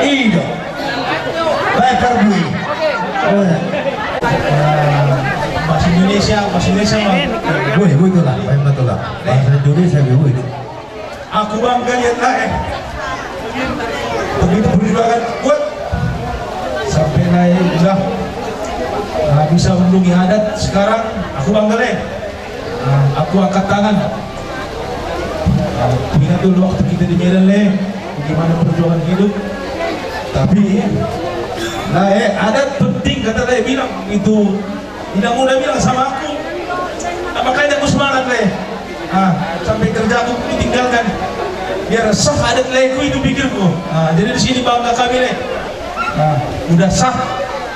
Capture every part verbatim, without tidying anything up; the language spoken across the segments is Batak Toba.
Ido. Baik, Karbui. Bahasa Indonesia, bahasa Indonesia mah. Boi, boi, tulang, baik, tulang. Bahasa Indonesia, boi. Aku bangga lihat lae. Begitu perjuangan kuat sampai lae udah, ah, bisa melindungi adat. Sekarang aku bangga lae. Ah, aku angkat tangan. Ah, ingat dulu waktu kita di Medan lae, bagaimana perjuangan hidup. Tapi lae, adat penting kata lae bilang itu. Inang Uda bilang sama aku, nah, makanya aku semangat lae. Ah, sampai kerjaku ditinggalkan biar sah adat laeku itu pikirku. Ah, jadi di sini bangga kami lae. Ah, udah sah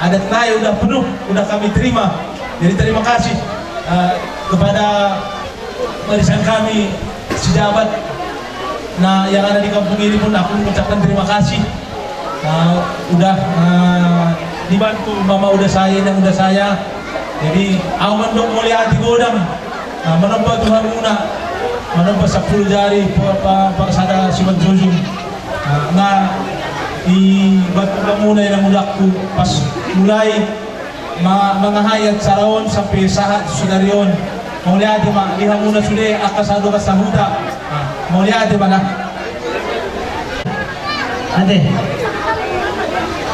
adat lae, udah penuh, udah kami terima. Jadi terima kasih, ah, kepada barisan kami, sejabat, nah, yang ada di kampung ini pun aku mengucapkan terima kasih. Ah, udah, ah, dibantu mama uda saya, inang uda saya. Jadi au mandok mauliate godang, ah, manomba tu hamuna, manomba sampulu jari pa-, pa-, parsada simanjujung. Ah, na dibantu hamuna inang udangku pas mulai ma-, mangahai acara on sampe sahat sadari on. Mauliate ma di hamuna sude angka sadohot sahuta. Ah, mauliate ma na. Ate.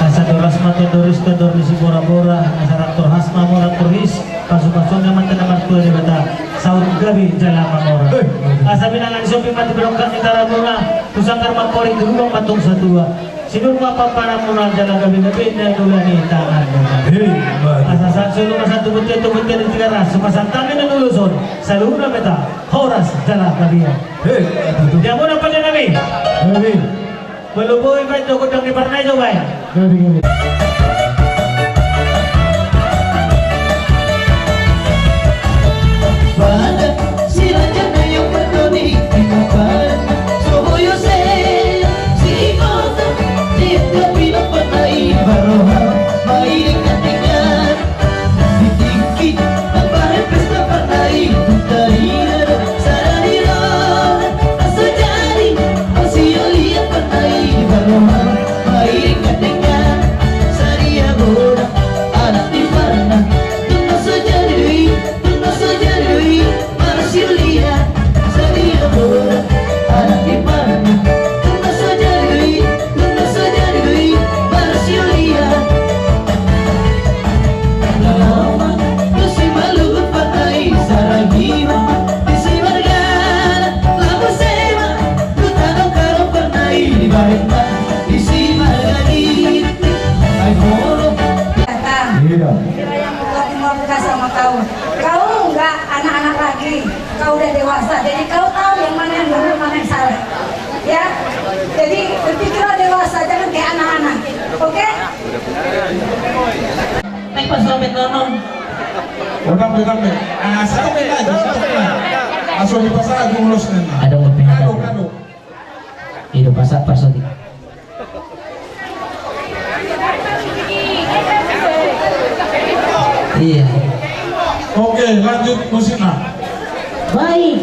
Asa doras ma tondor is tondor ni Siborabora, asa rap torhas ma mora torhis, pasupasuonna ma tena martua Debata, saur gabe jala mamora. Asa binanga ni sompi ma tu barongkak ni taramuna, tu sanggar ma pori tu lubang ma tung satua. Sinur ma pamparanmuna jala gabe-gabe na nula ni tanganmuna. Asa sahat solu ma sahat tu bontean, tu bontean ni Tigaras, sumasan tangi na nuluson, saluhutna ma hita horas jala badia. Di hamuna pande nami. Molo boi baen do gondang ni parna i jo baen. Pada si raja na iok bertoni di kumparan, so boyo se si kota di tapi na pernah ibaroha main katingan. Di tingki na bahen pesta pernah i, tarida do sada di roha. Asa jadi, asa liat pernah ibaroha main katingan. Sadia godang anak ni parna, tung na so jadi do i. Tung na so jadi do i, marsiulian. Sadia godang anak ni parna, tung na so jadi do i, tung na so jadi do i, marsiulian. Laho ma tu Simalungun pernah i, sarang i ma di Simargana. Laho ma tu Tanah Karo pernah i, di Barentan di Simarga Ginting. Ai molo. Iya. Kira yang membuat mau buka sama kau. Kau enggak anak-anak lagi, kau udah dewasa, jadi kau tahu yang mana yang benar, mana yang salah. Ya, jadi berpikirlah dewasa, jangan kayak anak-anak. Oke? Naik pas sampai nono. Udah, udah, udah. Ah, satu lagi, satu lagi. Langsung dipasang aja ulos nih. Ada mau pindah. Aduh, aduh. Itu pasang pas lagi. Iya. Oke, lanjut musiknya. Baik.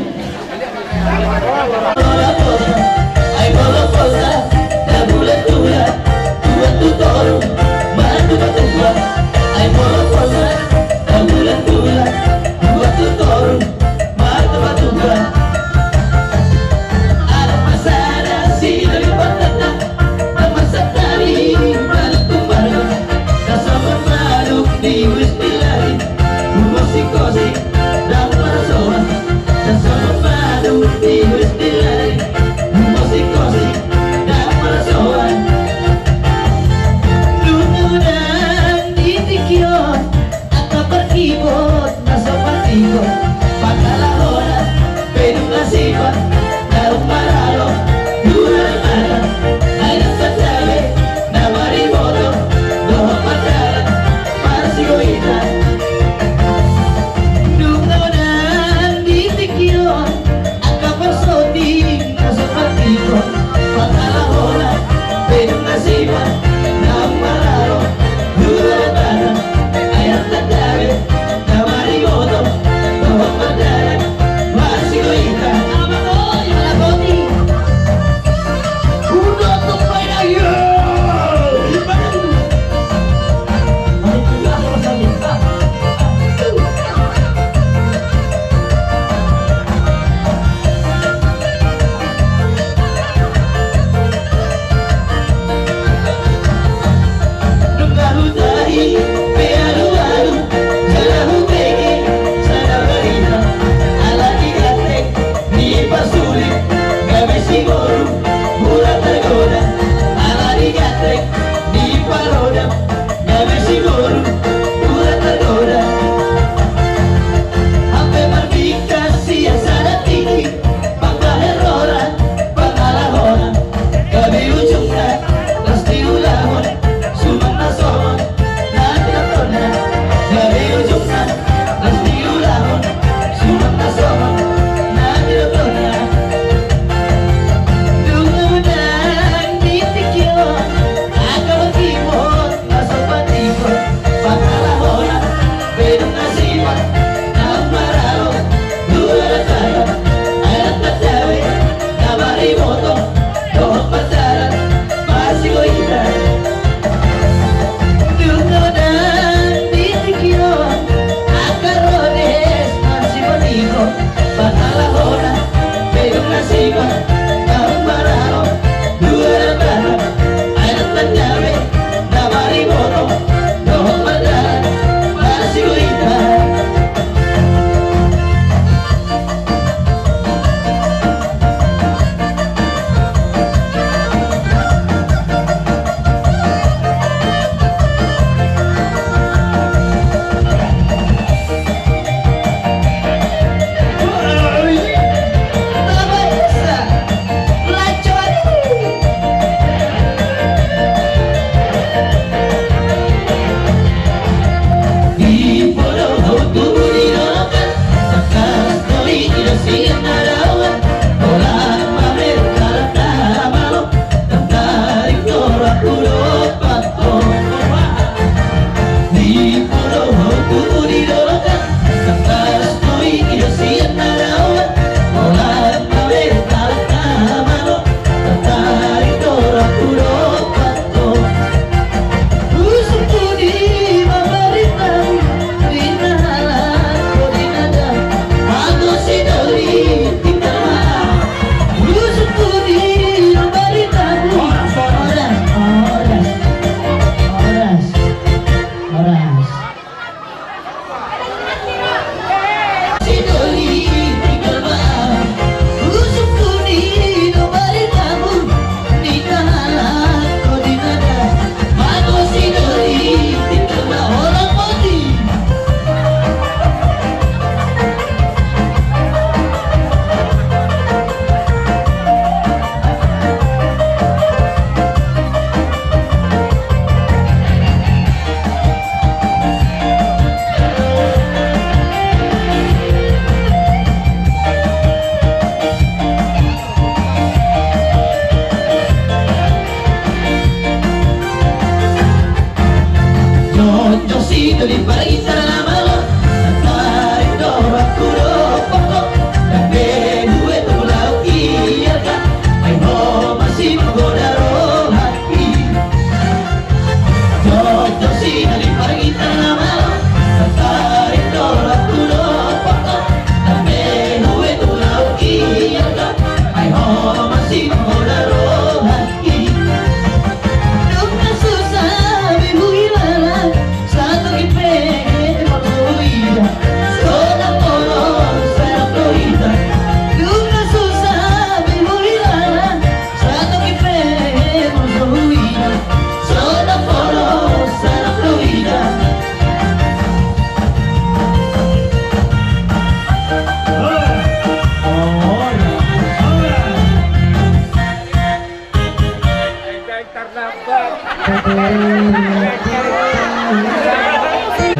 Martabak tuba, anak masada si dari patata, masa tadi balik tumbar, kasama manuk di wis dilari, umur si kosi dan parasoan, kasama manuk di wis dilari, umur si kosi dan parasoan. Nunga unang di tingki on, angka parkibot na so parkibot, pangkalahona pe dung na sipa, naung maralo, dua mata, ai na pandabe, na mariboto, dohot mardalan, marsigoitan. Nunga unang di tingki on, angka parsoting na so parkibot, pangkalahona pe dung na sipa, naung maralo, dua mata, ai na pandabe, na mariboto, dohot mardalan, marsigoitan. Ama oi, ala boti. Udah tuh main ayo.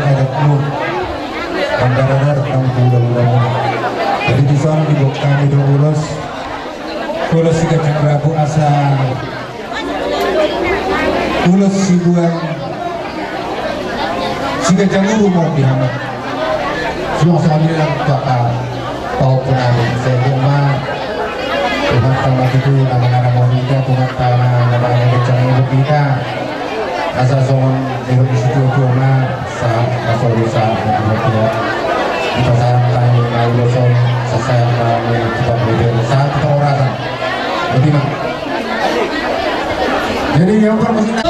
Adat mu, anggaran adat nang bulan-bulan. Jadi di sana dibuat kami dua belas, kalau si kacang rabu asa ulos sibuan siganjang uru ma di hami. Suang sahali nang tu angka pahompu nami. Sai ma Tuhanta ma tutu na mangaramoti hita, Tuhanta ma na mangaganjang umur hita. Asa songon nidok ni situatua ma, sahat ma solu sahat ma tuatua. Dipasahat hami ma ulos on, sasahat ma tu parhorasan. Boti ma. Jadi yang pertama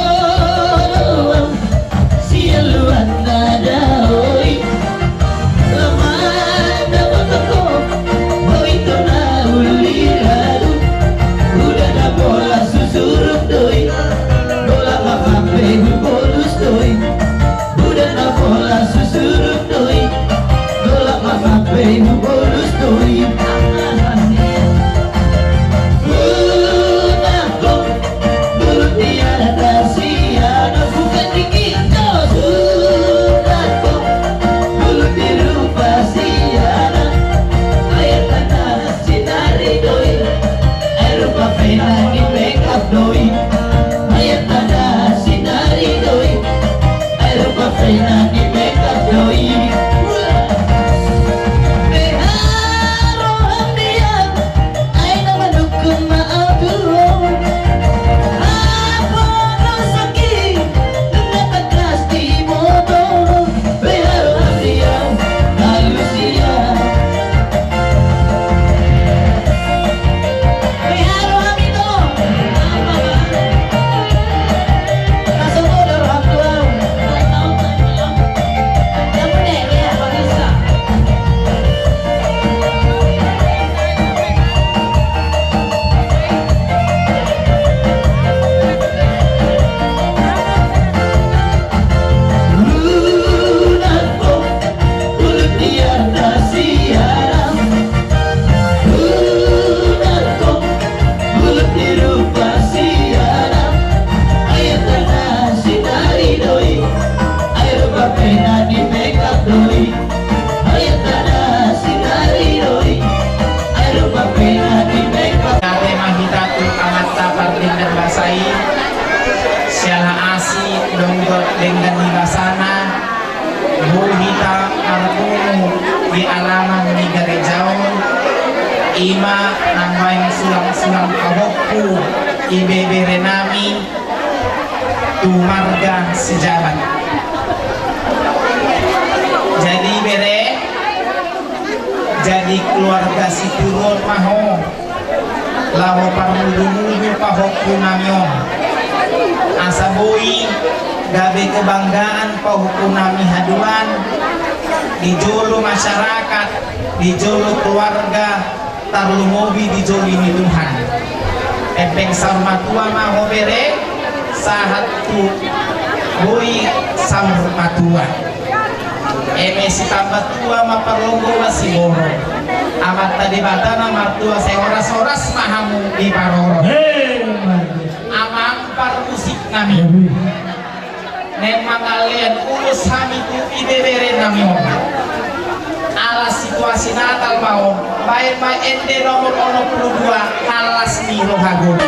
Ate ma hita tu amanta pardenggan basa i, siala asi dohot denggan ni basana, boi hita marpungu di alaman ni gareja on, i ma naeng sulang-sulang pahompu ibebere nami tu marga Sijabat. Jadi bere, jadi keluarga Siturun ma ho, laho parmudu-mudu pahompu nami on. Asa boi gabe kebanggaan pahompu nami haduan di jolo masyarakat, di jolo keluarga, tarlumobi di jolo ni Tuhan. Hepeng saur matua ma ho bere, sahat tu boi saur matua. Eme sitamba tua ma parlombo ma siborok. Amanta Debata na martua sai horas-horas ma hamu diparorot. Amang parmusik nami. Naeng mangalean ulos hami tu ibebere nami on. Ala situasi Natal ma on, baen ma ende nomor onom pulu dua, Hallas ni Roha Golu.